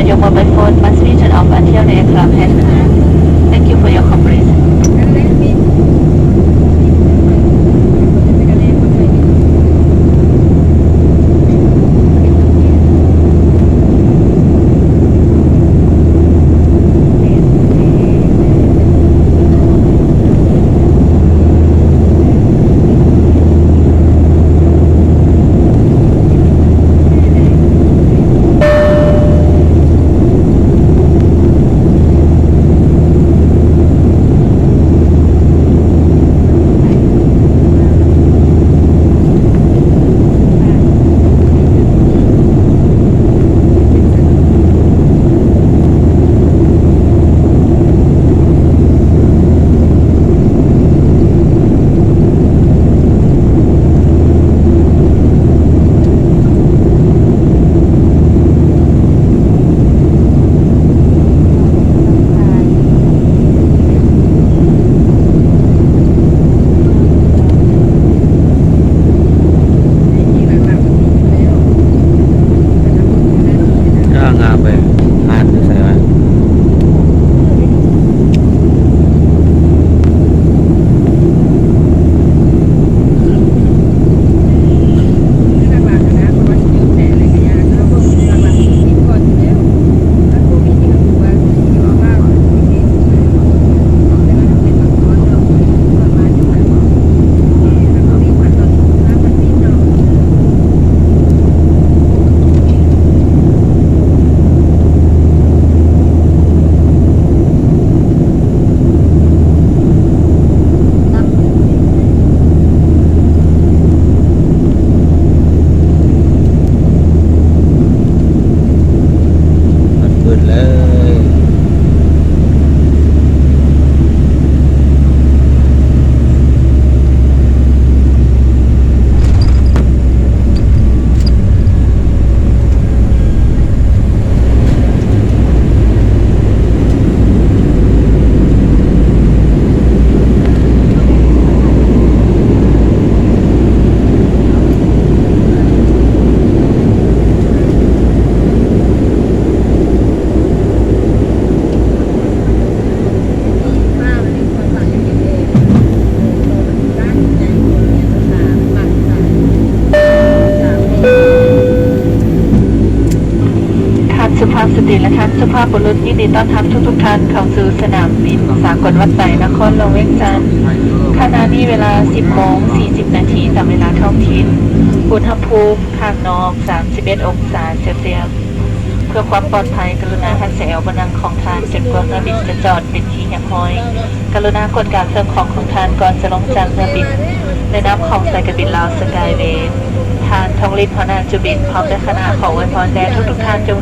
Your mobile phone must be turned off until the aircraft has returned. Thank you for your cooperation. ອ່າ ງາມເວີຍ ຮ້ານຢູ່ໃສວະ? ມັນມືດເລີຍ. ທ່ານສຸພາບສະຕີ ແລະ ທ່ານສຸພາບບຸລຸດ ຍິນດີຕ້ອນຮັບທຸກໆທ່ານເຂົ້າສູ່ສະໜາມບິນສາກົນວັດໄຕ ນະຄອນຫຼວງວຽງຈັນ. ຂະນະນີ້ເວລາສິບໂມງສີ່ສິບນາທີຕາມເວລາທ້ອງຖິ່ນ. ອຸນຫະພູມຂ້າງນອກສາມສິບເອັດອົງສາເຊລຊຽສ. ເພື່ອຄວາມປອດໄພ, ກະລຸນາຮັດສາຍແອວບ່ອນນັ່ງຂອງທ່ານຈົນກວ່າເຮືອບິນຈະຈອດເປັນທີ່ຮຽບຮ້ອຍ. ກະລຸນາກວດກາເຄື່ອງຂອງຂອງທ່ານກ່ອນຈະລົງຈາກເຮືອບິນ ແລະ ນຳຂອງສາຍການບິນລາວສະກາຍເວຍ. ທ່ານ ທອງລິດ ຫົວໜ້າຈຸບິນ ພ້ອມດ້ວຍຄະນະ ຂໍອວຍພອນແດ່ທຸກໆທ່ານຈົ່ງ